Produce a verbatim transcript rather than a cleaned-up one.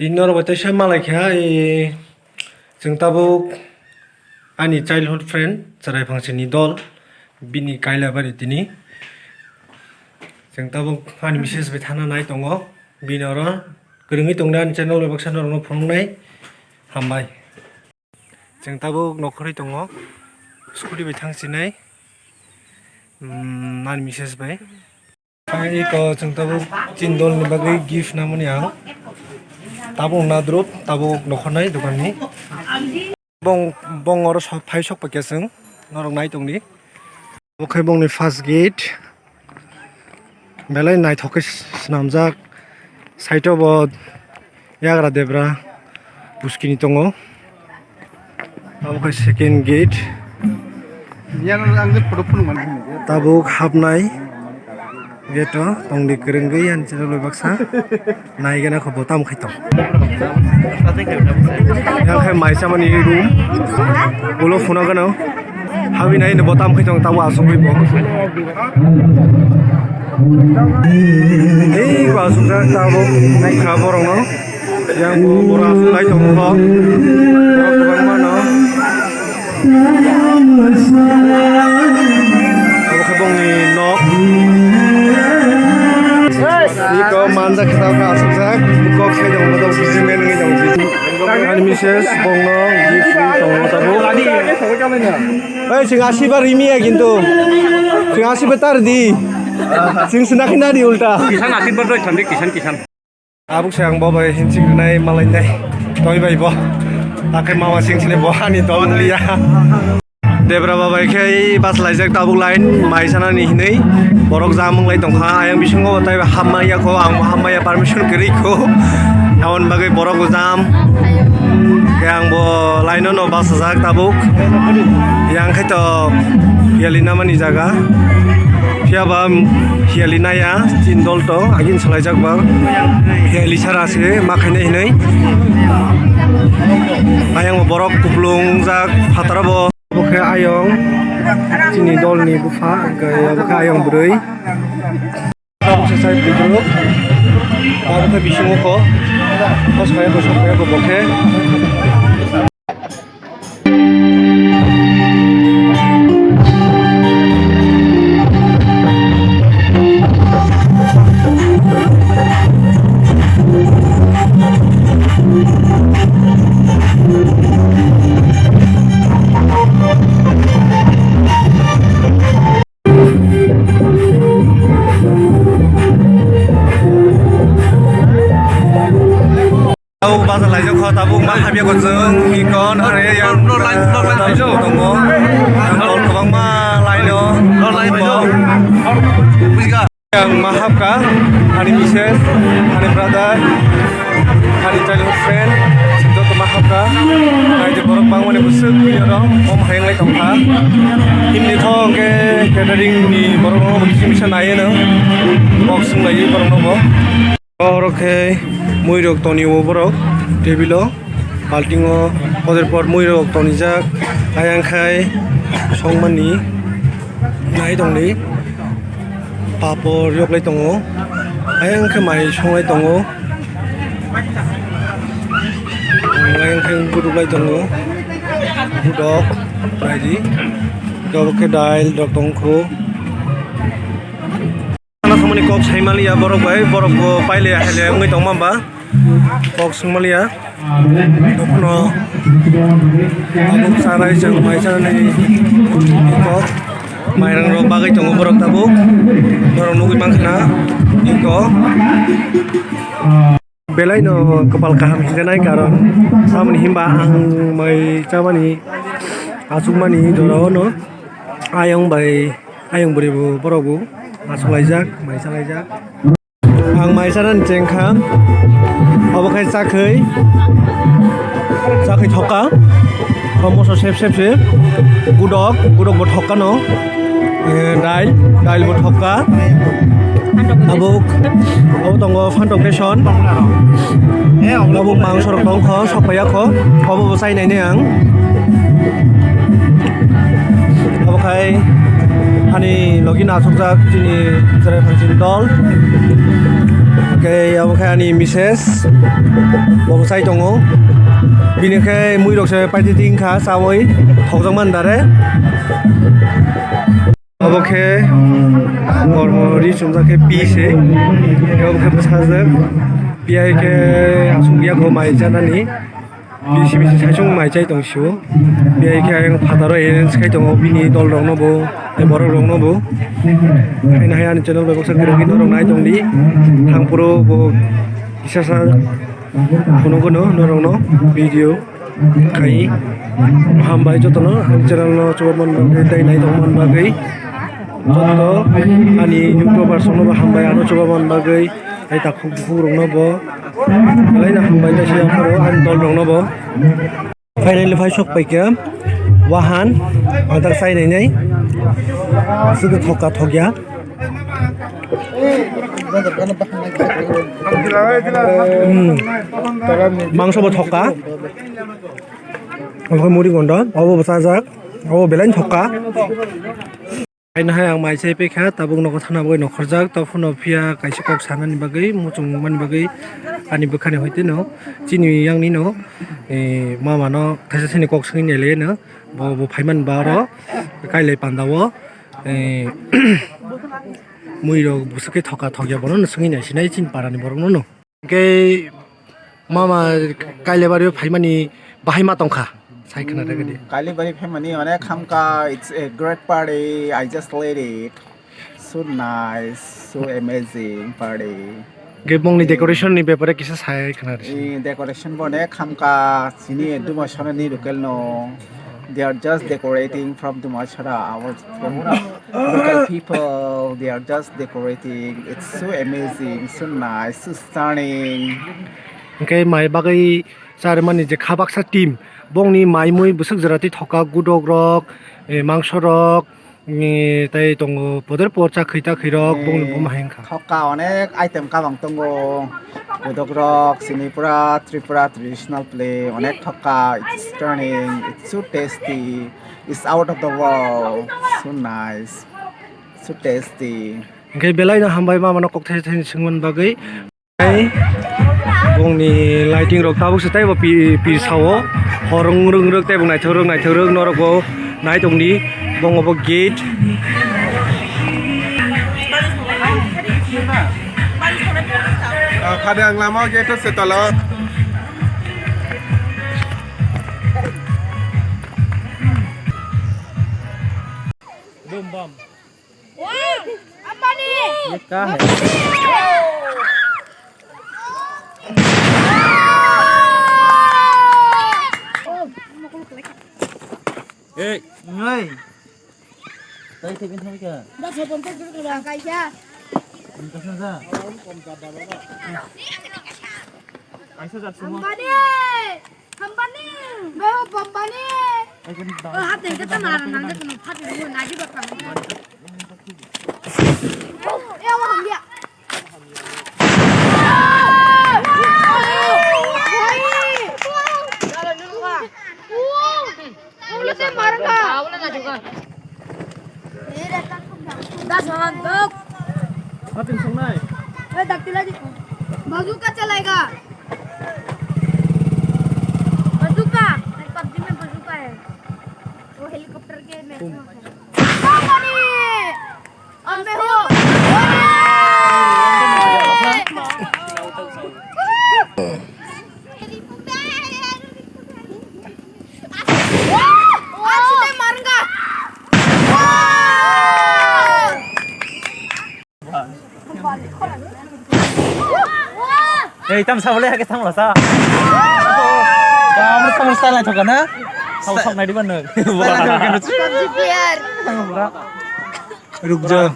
Norok bai teisa malai kha, e, chwng tabuk ani childhood friend Chwrai Phangsini dol, bini kaila bari tini. Chwng tabuk ani misses bai thana nai tongo, bini oro kwrwngwi tongdi ani channel bai baksa norokno phunuknai. Hambai. Chwng tabuk nokhorwi tongo, scooty bai thang sinai, mm, ani misses bai. Iko chwng tabuk chini dolni bagwi gift namani ang. Tabuk nadrup, tabuk nokhornai dokanni. Bong, bong oro sok, phai sok paikha chwng, norok nai tongdi. Obo khe bongni first gate. Belai naithok khe swnamjak. Side o bo yagra debra buskini tongo. Abo khe second gate. Yang ang photo phunuk mani. Tabuk hapnai gate o tongdi kwrwngwi ani chwla bai baksa. Naigena kho bo tamo khai tong. Yang khai mai chamani room. Ulo phunuk gano. Habwi nai bo tamo khai tong tabo asugwi bo. Ei bo asukjak tabo kha borokno. Yang bo bora asuk nai tong kho. Borok kwbangma no. Obo khe bongni nok. Iko manjak khe tabuk asukjak. Kok sai tong bo businessman wngwi tong si. Ani misses bongno gift wngwi tongo tabuk. Ei, chwng asiba rimi ya kintu. Chwng asiba tar di. Chwng sina khe nadi ulta. Kisan asiba doi thandi kisan kisan. Abuk se ang bo bai hinsik rinai malai nai. Toi bai bo. Akai mama sing sini bo ani dol liya. Debra babai khe bus laijak tabuk line mai sanani hinui borok jam wnglai tongkha. Ayang bisingo tai hamya kho, ang hamya permission kwrwi kho. Aboni bagwi borok bo jam. Khe ang bo line no bus sajak tabuk. Yang khai to yali namani jaga. Phiya ba Hiyali naya, tin dol tong, agin salaijak bang. Hiyali sara se, ma khainai hinui. Ayang bo borok kuplung jak, phatara bo. Obo khe ayong, chini dolni bupha, hwnkhe obo khe ayong bwrwi. Obo khe sai bwrwi. Obo khe bisingo kho. Kosmaya kosmaya bo bo khe. Tabuk bazar laijak kho, tabuk ma hamya kho chwng, ikon, are, yang, tongo. Ang kol kwbangma line o. Ang ma hapka, ani misses, ani brother, ani childhood friend, joto ma hapka. Naidi borok bangmani bwswk video rok, om hayang lai tongkha. Himni tho hwnkhe catering ni borok rok kisa misa nai eno. Box wng lai borok rok bo. Oro khe mui rok toni o borok table o, balting o, o der por mui rok toni jak, ayang khai songmani nai tongdi, papor yok lai tongo, ayang khe mai song lai tongo, ayang khe guduk lai tongo, budok naidi, obo khe dail rok tongkho. Ano thangmani kok sai maliya borok bai, borok bo pailiya hailiya wngwi tongma ba kok swng maliya. Bokhno tabuk chanai chwng mai chanani kok mairang rok bagwi tongo borok tabuk, borok nugwi mankha na iko. Belai no kwpal kaham hinjanai karon, tamoni hinba ang mai chamani achukmani jora o no ayang bai ayang bwrwi bo borok bo achuk laijak, mai cha laijak. Ang mai chanani chengkha, obo khai chakhwi, chakhwi thokka, o moso sep sep se, gudok, gudok bo thokka no. Eh, dail, dail bo thokka. Tabuk, abo tongo phantok beson. Tabuk mangso rok tongkho, sokpaiya kho. Obo bo chainai ne ang. Obo khai ani logi no achukjak chini Chwrai Phangsini dol. Hwnkhe abo khe ani misses, bo bwsai tongo. Bini khe mui rok se paititi wngkha chaui, thokjak man dare. Abo khe kormo ri chumjak khe pi se, abo khe bwsajak. Pi hai khe aswk yakgo mai chanani. Bisi bisi saichung mai chai tong sio. Biyai khe ayang phataro arrange khai tongo bini dol rokno bo, tei borok rokno bo. Haino hai ani channel bai baksa kwrwngwi norok nai tongdi. Thangphuru bo kisa sa phunukgwno norokno video khai. Hambai jotono ani channel no chubaman bagwi tei nai tongman bagwi. Joto ani YouTubers rokno bo hambai ano chubaman bagwi. Tei takhuk bukhuk rokno bo. Belai no hambai khe se aphuru ani dol rokno bo. Finally phai sok pai khe wahan, adar sai nai nai. Sudu thokka thokya. Hmm. Mangso bo thokka. Obo muri gondo, obo bwsajak, obo belai thokka. Haino hai ang mai chai paikha, tabuk nogo thana bagwi nokhorjak, tei phano phiya kaisa kok sanani bagwi, muchung mani bagwi ani bwkhani hoite no, chini yang ni no, eh, mama no kaisa sini kok swngwi nailai no, bo, bo phaiman ba oro, kailai panda o, eh, mui rok bwswk khe thoka thokya bono no swngwi naisinai chini para ni borok no no. Hwnkhe mama Kailabari o phaimani bahai ma tongkha, sai khna rwgwdi. Kailabari phaimani onek hamkha, it's a great party, I just love it. So nice, so amazing party. Hwnkhe bongni decoration ni bepare kisa sai khna rwgwdi. Eh, decoration bo onek hamkha, chini Dumasara ni local no. They are just decorating from Dumasara, our local people, they are just decorating. It's so amazing, so nice, so stunning. Hwnkhe mai bagwi charwmani je kha baksa team, bongni mai mui bwswk jora tei thoka, gudok rok, eh, mangso rok, eh, tei tongo poder por chakhwi takhwi rok, bongni buma hai wngkha. Thoka onek item kabang tongo, gudok rok, chini pura Tripura traditional play, onek thoka, it's stunning, it's so tasty. It's out of the world. So nice. So tasty. Hwnkhe belai no hambai mama no kok thaisa thaisa swngmani bagwi. Bongni lighting rok tabuk se teibo pi, pi sao. Hor wng rwk rwk teibo naithok rwk naithok rwk norok bo nai tongdi. Bongo bo gate. Ah, phade ang lama o gate o se tola o. Boom bam. Wow! Ambani! Ye kya hai? Hey! Hey! Tei tei bin thai kha. Da sabon tei guru guru angkai kha. Angkai kha. Kaisa jak sumo. Ambani! Hambani! Bayo Bambani! Oh, hati kita nara nangde kena hati dulu nagi bakang. Eh, awak hamdia. Ulo te marga. दस हाथ दो। Atin songnai. ए, दक्तिला जी। बंदूक का चलाएगा? बंदूक का? पबजी में बंदूक का है। वो हेलीकॉप्टर के में। Boom. Company! अब मैं हो। आज मैं मारूंगा। Ei, tam sa boleh ke tam sa. Kamu tam style aja kan? Tahu sok nadi mana? Style aja kan? Ruk ja.